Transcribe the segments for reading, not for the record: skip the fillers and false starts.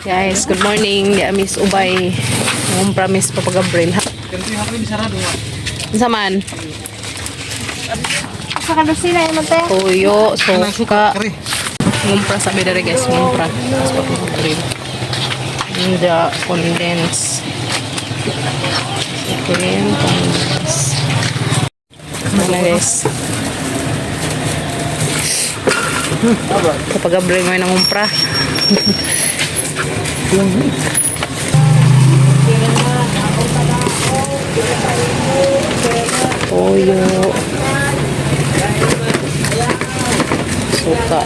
Guys, good morning. Di amis ubay. Mong promise pa Gabriel. Unsa man? Sa kalusina yung te. Tuyo, suka. Ngumpra sa dere, guys, ngumpra. Mas pa Gabriel. Inda condense. Cream condense. Ano na, guys? Kapag Gabriel may nangumpra. Toyo. Suka.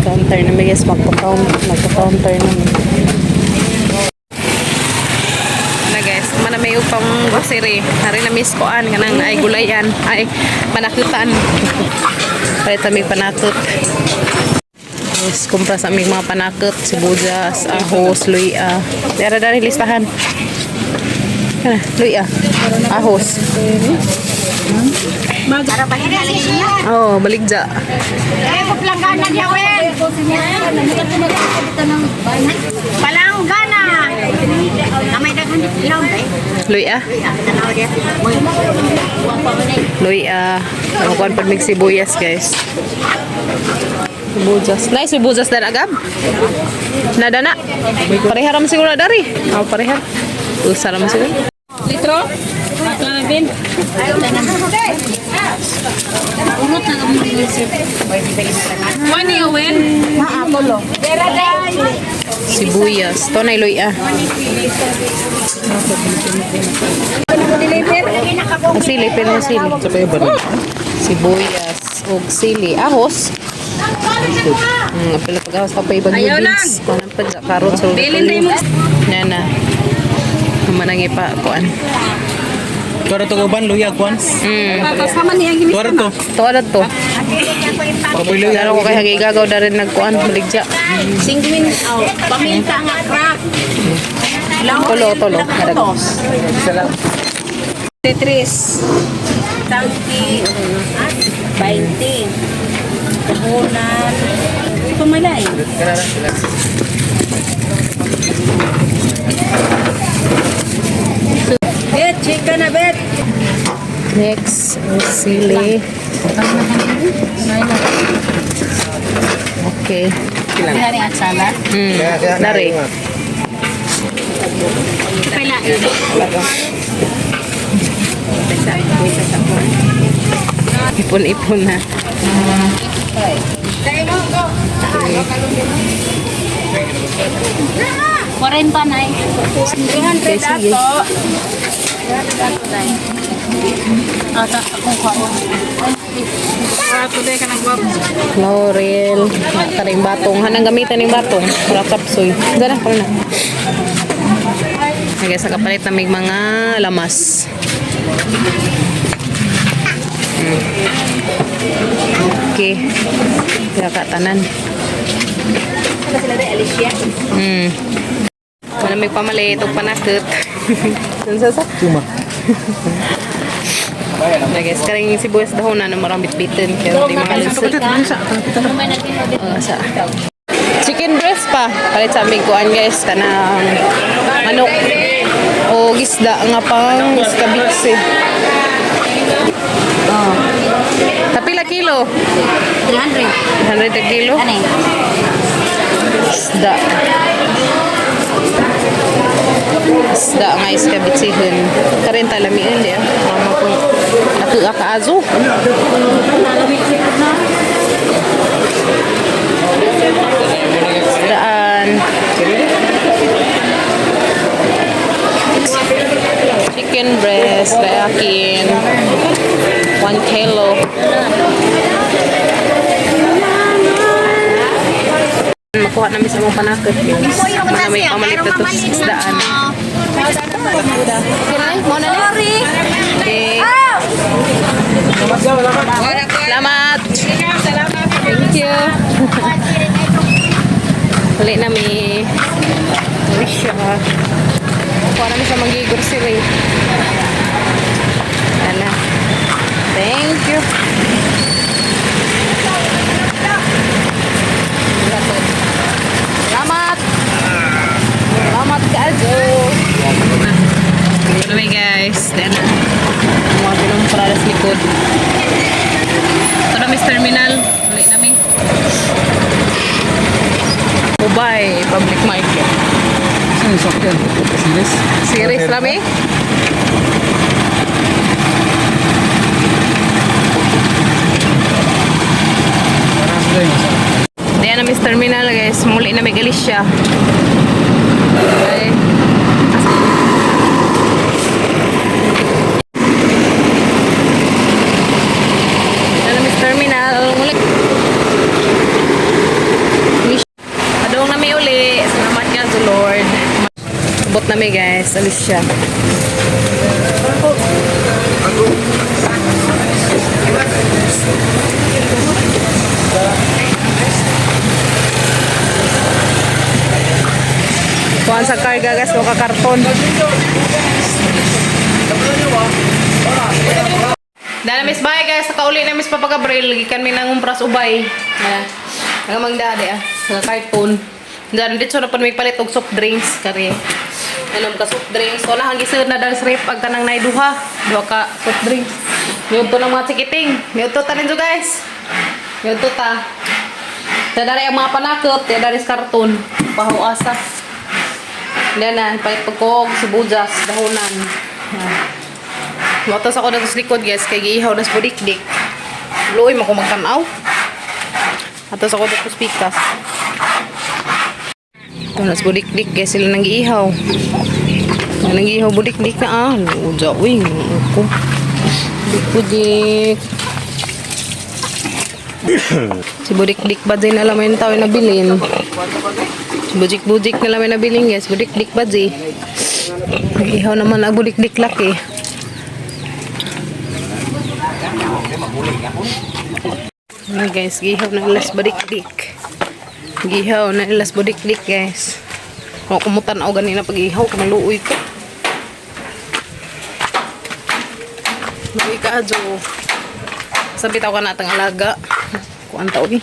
Counter na guys, magpa-count, magpa-counter na. Na guys, mana may upang grocery. Nari na miss koan kanang ay gulayan, ay panakutan. Palit aming panakot. Guys, kumpra sa aming mga panakot, sibuyas, ahos, luya. Dara dari listahan. Kana, luya. Ahos. Para pa rin siya. Oh, baligja. Eh, palanggana niya, wen. Palanggana. Namay daghan ilaw eh. Luya. Tanaw dia. Luya. Ano kuan pag mig sibuyas, guys. Sibuyas. Nice sibuyas dan agab. Nada na. Pareha ra man siguro dari. Oh, pareha. Usa ra man siguro. Litro? Ato na din. One year when? Sibuyas. To na luya. Ang sili, pero ang sili. Sibuyas og sili. Ahos. Apil na pag-ahos pa ibang Ayaw beans. Kuan ang pag carrots or Bilin na imo. Nana. Manangi pa kuan. Tuwara to uban luya kwan. Kasama niya ang Tuwara to. Tuwa to. Papoy luya. Laro ko kay hagigagaw na rin nagkuan baligja. Singwin out. Paminta nga crack. Tulo, tulo. Karag. Tetris. Tangki. 20. Puhunan. Pumalay. Bet, chicken na bet. Next, ang sili. Okay. Kaya ni atsala. Nari. Ipon-ipon na. 40 na eh. 300 Okay, sige. ato. 300 ato na eh. Ata, akong kaon. Ato ka ng guwapo. Laurel. Taring batong. Hanang gamitan ng batong. Para kapsoy. Dara, kamo na. Okay, sa kapalit na may mga lamas. Okay. Kakatanan. Sila rin, Alicia. Wala may pamalit og panakot. Unsa sa? Tuma. Na guys, karing sibuyas dahon na marang bitbitin kaya di mga lisod. Oo, sa. Chicken breast pa. Palit sa aming kuan, guys, kanang manok o gisda nga pang iskabitse. Oh. Tapila kilo? 300. 100 a kilo? Ano eh? Isda. Isda nga iskabitsihon. Karin talamiin di ah. Mama po. Ako kaazo. Isdaan. Chicken breast, layakin. 1 kilo. Makuha namin sa mga panakot. Mga may pamalit na to sa isdaan. Sorry. Okay. Salamat. Thank you. Uli na mi. Uli siya. Kuha namin sa mga grocery. Ana. Thank you. Anyway guys, then mga kinumpra sa likod. Ito na Miss Terminal. Uli na mi. Ubay, public market. Saan yung sakyan? Siris? Series lang eh. Parang sila yung Diyan na Miss Terminal guys. Muli na may Galicia. Okay. Diyan na Miss Terminal. Muli. Adong na mi uli. Salamat nga to Lord. Abot na mi guys. Alicia. Kuhan sa karga guys. Waka karton. Dala miss bye guys, nakauli na miss Papa Gabriel gikan mi nang umpras ubay. Na. Nagamang dali ah, sa cartoon. Diyan dito na pud may palit og soft drinks kari. Anom ka soft drinks. Wala hang gisud na dal sa rep ag kanang nay duha, duha ka soft drinks. Miudto ng mga chikiting. Miudto ta ninyo guys. Miudto ta. Tadari ang mga panakot, tadari sa karton. Pahuasa. Yan na, palit pagkog, sibuyas, dahunan. Yan. Motos ako na sa likod guys, kay giihaw na sa budikdik. Luoy mo ko magtanaw. Atos ako dito sa pikas. Ito na sa budikdik guys, sila nang giihaw. Nang giihaw budikdik na ah. Uja, uy, ko. Budik. Si budikdik ba din alam yung tao yung nabilin. Si budik-budik na lang may nabilin guys. Budikdik ba di? Ihaw naman ang budikdik laki. Ano guys, gihaw na ilas badikdik. Gihaw na ilas badikdik guys. Kung kumutan ako ganina pag ihaw, kumaluoy ko. Luoy ka, adyo. Sabi tao ka na atang alaga. Kuan tao eh.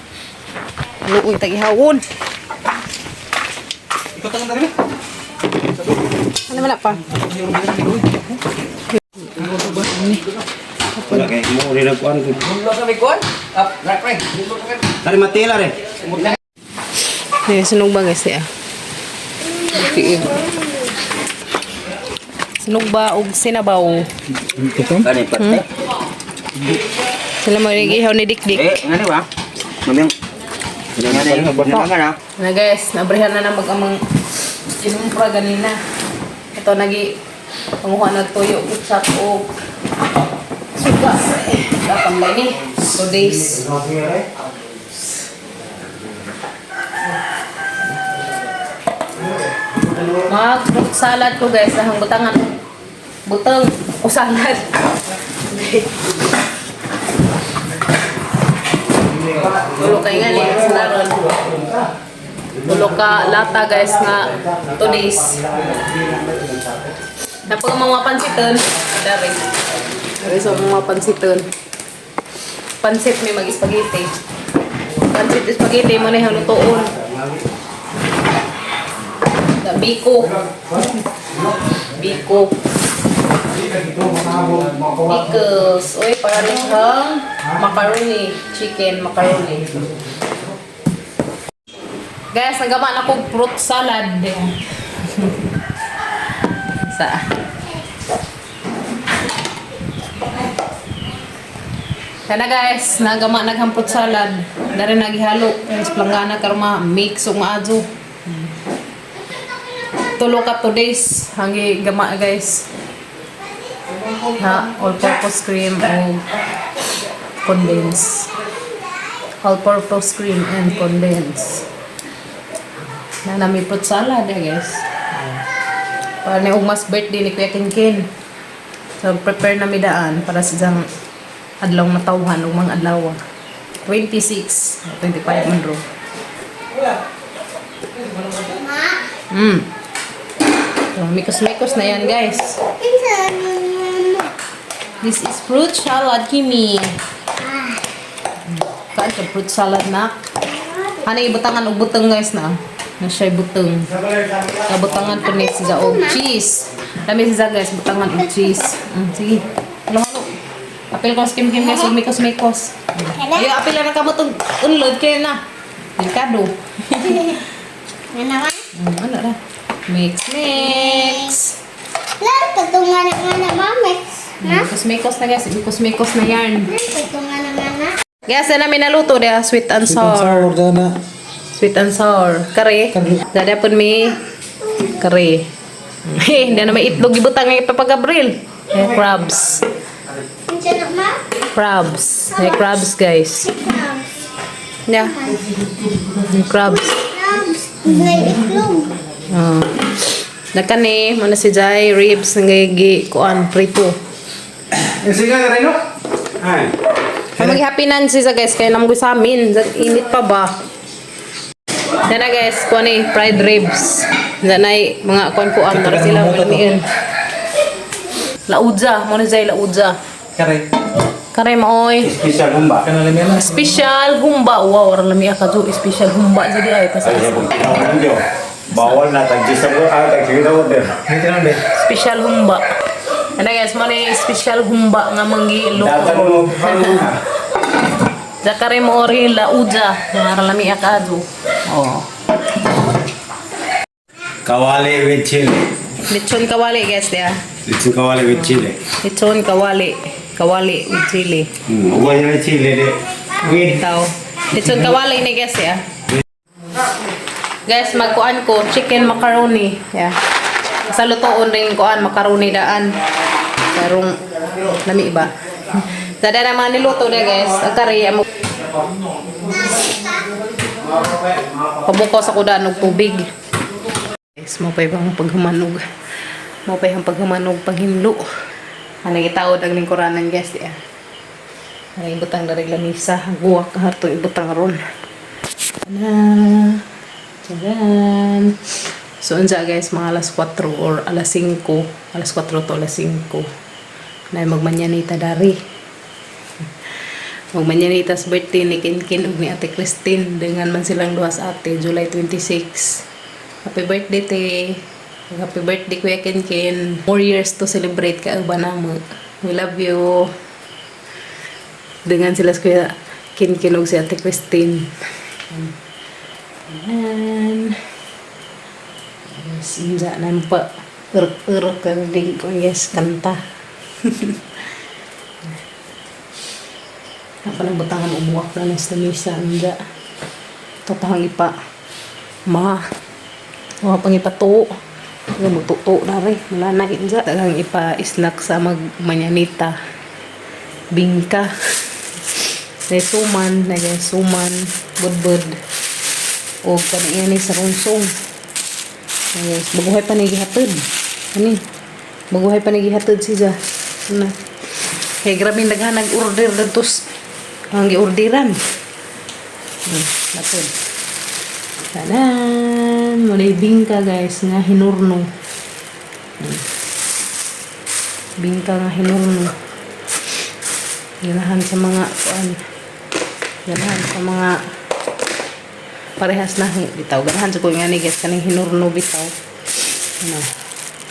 Luoy tag ihawon. Ikaw tangan na rin. Ano man na pa? Wala kay mo rin ang kuan. Tari matila re. May sunog ba guys siya? Tiib. Sunog ba og sinabaw? Kani pati. Sila mo rin ihaw ni Dikdik. Eh, ngani ba? Mamang. Ngani ngani. Na guys, nabrihan na na mag-amang kinumpra ganina. Ito nagi panguha nagtuyo utsap og suga. Dapat ni 2 days. Mag fruit salad ko guys, ahang butangan. Butang o salad. Tulo kay nga ni sa laron. Tulo ka lata guys nga 2 days. Napag mga pansiton, dari. Dari sa mga pansiton. Pansit may mag-spaghetti. Pansit spaghetti mo na yung lutuon. Da biko. Biko. Pickles. Uy, para rin siyang macaroni. Chicken macaroni. Guys, nagawa na kong fruit salad. Sa. Sana guys, nagama naghang fruit salad. Dari naghihalo. Mas planggana karma mix ug maadyo. Tulo ka 2 days hangi gama guys. Ha, all purpose cream o condense. All purpose cream and condense. Na nami fruit salad eh, guys. Para ni Ugmas birthday ni Kuya Kinkin. So prepare na mi daan para sa diyang adlaw matawhan ug mga adlaw. 26, 25 man ro. So, mikos-mikos na yan, guys. This is fruit salad, Kimi. Kaan ka fruit salad na? Ano ibutangan og butang guys na? Na siya butang. Nabutangan po ni siya og cheese. Lami siya, guys, butangan og cheese. Sige. Halo, halo. Apil ko sa Kim Kim, guys, ug mikos mikos. Ayo, apil na kamo tong unload kayo na. Delikado. Nga naman. Ano ra? Mix, mix. Lalo patungan na nga na, mami. Mikos mikos na, guys, mikos mikos na yarn. Patungan na nga na. Guys, na namin naluto dia sweet and sour. Dana. Sweet and sour. Kare. Dada pun mi kare. Eh, hindi na may itlog ibutang ng Papa Gabriel. Eh, crabs. Unsa na, ma? Crabs. Eh, crabs, guys. Crabs. Yeah. May crabs. Crabs. May itlog. Oh. Nakani, muna si Jai, ribs, ngaygi, kuan, prito. Sige ka rin, no? Ay. Maghapinan siya, guys, kaya naman sa amin. Init pa ba? Yan na, guys, kuan eh, fried ribs. Yan na eh, mga kuan kuan, para sila malamiin. Laudza, muna si Jai, laudza. Kare. Kare maoy. Special humba. Kana lami na. Special humba. Wow, orang lami ka jo. Special humba jadi ay Ay, pasas. bawal na tag-gisa ko, ah, tag-gisa ko din. May tinan be. Special humba. Ano, guys, mo ni special humba nga manggi Datan loko. mo, Zakare mo ori lauja. Mga lami ka jo. Oh. Kawali with chili. Lechon kawali, guys, ya. Lechon kawali with chili. Lechon kawali. Kawali with chili. Uwan yung chili di. With. Bitaw. Lechon kawali ni, guys, ya. Guys, magkuan ko chicken macaroni. Yeah. Sa lutoon rin kuan macaroni daan. Karong lami ba? Dada na mga niluto na, guys. Ang kari amo. Pabuko sa kudan og tubig. Guys, mo pa ibang paghumanog. Mo pa ibang paghumanog paghinlo. Ano gitaod ang lingkuranan, guys, diya. Ano ibutang dari lamisa, ang guwak ang harto ibutang ron. Ana. Tcharan. So, unsa, guys, mga alas 4 or alas 5, alas 4 to alas 5. Na magmanyanita dari. Magmanyanita sa birthday ni Kinkin ug ni Ate Christine. Dengan man silang duha sa ate, July 26. Happy birthday, te. Happy birthday, Kuya Kinkin. More years to celebrate ka ba namo. We love you. Dengan sila sa Kuya Kinkin ug si Ate Christine. Ayan. Yes, inja na pa urok-urok ka din ko, yes, kanta. Ako lang butangan umuwak na ng lamisa, inja. Ito pang ipa. Ma. Wa pang ipatuo. Nga mututo na rin. Wala na inja. Tagang ipa-snack sa magmanyanita. Bingka. Nay suman, nay suman, budbud. O kani ni sa rungsong. Yes, baguhay pa ni gihatod. Ani? Baguhay pa ni gihatod siya. Ano? Kay grabe daghan nag-order dadto ang giorderan. Hatod. Tanan, walay bingka, guys, nga hinurno. Bingka nga hinurno. Ganahan sa mga kuan. Ganahan sa mga parehas na bitaw. Ganahan sa ko nga ni, guys, kaning hinurno bitaw. Ano?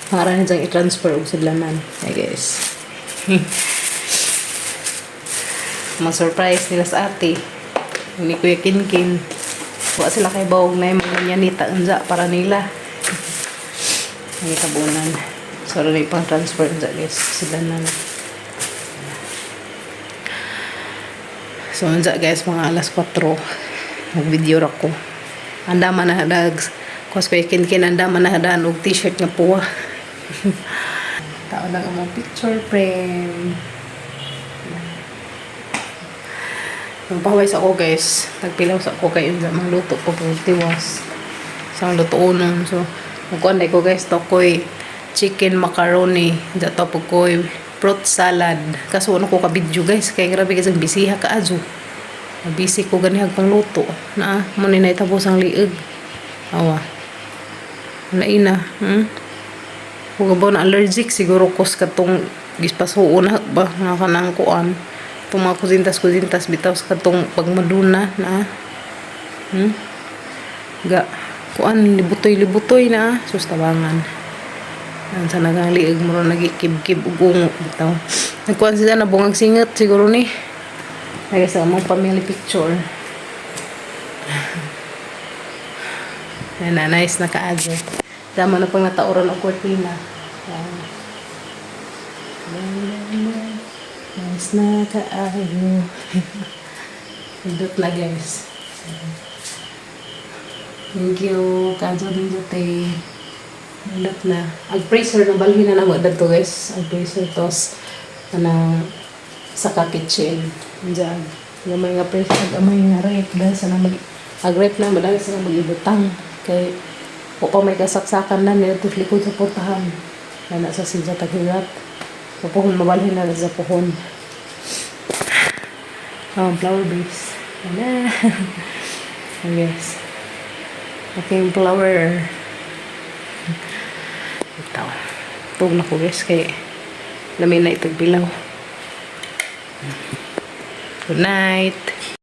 Pangaran niyang i-transfer og sidlanan. Ay, guys. Ma-surprise nila sa ate. Ni Kuya Kinkin. Wa sila kay bawog na yung mga nyanita unja para nila. Ang itabunan. Sorry pang transfer unja, guys. Sidlanan. So unja, guys, mga alas 4 mag-video ra ko. Anda man na dag kos Kuya Kinkin anda man na hadaan og t-shirt nga puwa. Tao lang ang mga picture frame. Magpaway sa ako, guys. Nagpilaw sa ako kayo sa mga luto ko pag tiwas. Sa ang lutuonon. So, magkuhan ko, guys. Tokoy chicken macaroni. Dato po koy fruit salad. Kaso ano ko ka-video, guys. Kaya grabe kasi ang bisiha ka azo. Busy ko ganihag pang luto. Na, mo ni naitapos ang liig. Awa. Wala ina. Kung ba na allergic siguro ko sa katong gispasuon na ba nga kanang kuan. Itong mga kusintas-kusintas bitaw sa katong pagmaduna na. Ga kuan libutoy-libutoy na sus tabangan. Ang sa nagang liig mo ron nagikib-kib ug ungo bitaw. Nagkuan sila na bungag singot siguro ni. Ay sa among family picture. Yan na, nice na kaadyo. Tama na pang natauran og kortina. Yan. Nice na kaayo. Nindot na, guys. Thank you. Kaso nindot eh. Nindot na. Ang freezer na balhin na namo dadto, guys. Ang freezer tos na sa ka kitchen. Diyan. Gamay nga freezer, gamay nga rep dahil sa na mag ag rep na madali sa na mag-ibutang kay o pa may kasaksakan na nito likod sa portahan. Na nasa silya taghirat. Sa puhon mabalhin na sa puhon. Flower base. Ano? Oh, yes. Okay, yung flower. Ito. Tug na ko, guys, kay lamin na itong bilaw. Good night.